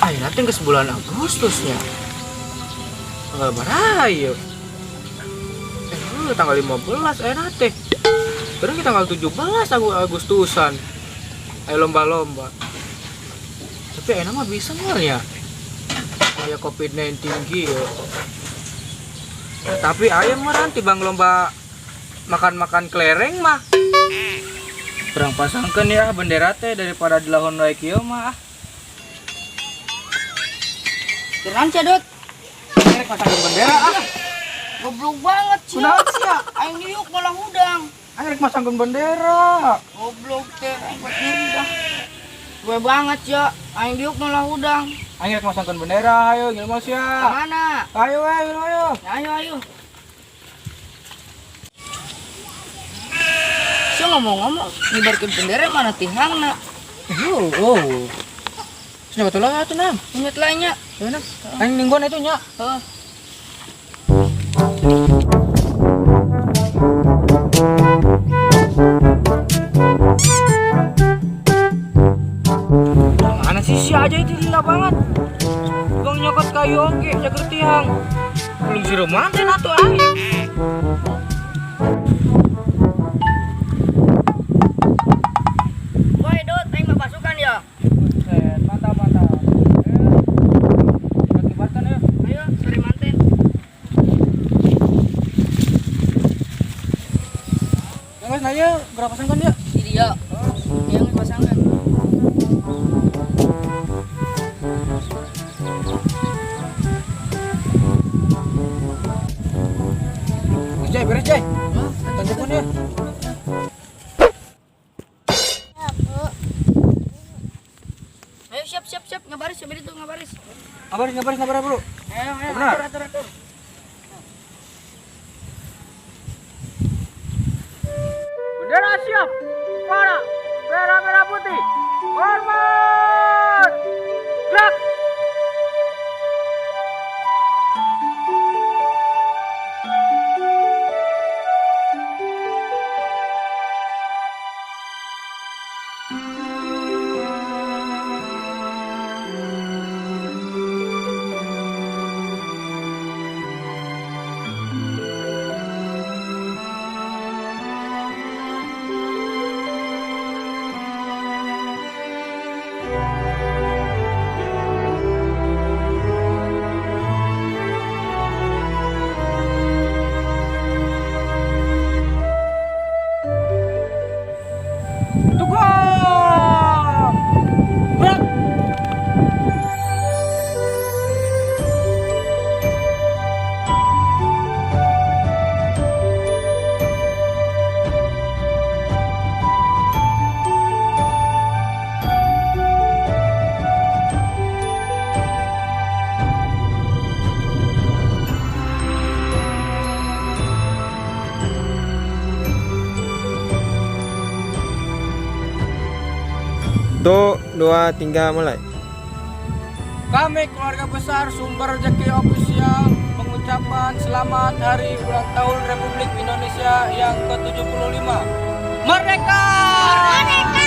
Ayeuna teh geus bulan Agustusnya. Tanggal baraha ieu? Tanggal 15 ayeuna teh. Terus kita tanggal 17 Agustusan. Ayo lomba-lomba. Tapi ayeuna mah bisa moal ya. Aya COVID-19 kieu. Tapi aya mah tibang lomba makan-makan kelereng mah. Kurang pasangkeun ya bendera teh daripada dilahon wae kieu mah. Keren sih, Dut. Rek pasangkeun bendera ah. Goblok banget sih. Kunaon sia? Aing diuk malah hudang. Aing rek masangkeun bendera. Goblok teh, aing buat dah. Gue banget ya, aing diuk malah hudang. Aing rek masangkeun bendera, ayo ngilmu sia. Kemana? Ayo ayo ayo. Ayo ayo. Sia ngomong-ngomong, ngibarkeun bendera mana tihangna? Oh, oh. Cenah betul lah atuh nam. Ingat lainnya. Ayo nam. Aing ningguan itu nya. Heeh. Mana sih si aja itu lila banget. Bang nyokot kayu oge jager tiang. Belum si romanten atuh aing. Woi, Dut, aing mah pasukan ya. Buset, mantap mantap. Ayo, kibarkan ya. Ayo, sore manten. Ya guys, nanya berapa sangkan dia? Ini dia. Yang pasangan. Jay, beres Jay. Tanjakan ya. Ayo siap siap siap ngabaris siap itu ngabaris. Ngabaris, ngabaris, ngabaris bro. Ayo ayo Benar. atur atur atur. Bendera siap. Para merah merah putih. Hormat. Gerak. Tegak. Gerak. Satu, dua, tiga, mulai. Kami keluarga besar Sumber Rezeki Official mengucapkan selamat hari ulang tahun Republik Indonesia yang ke-75. Merdeka! Merdeka!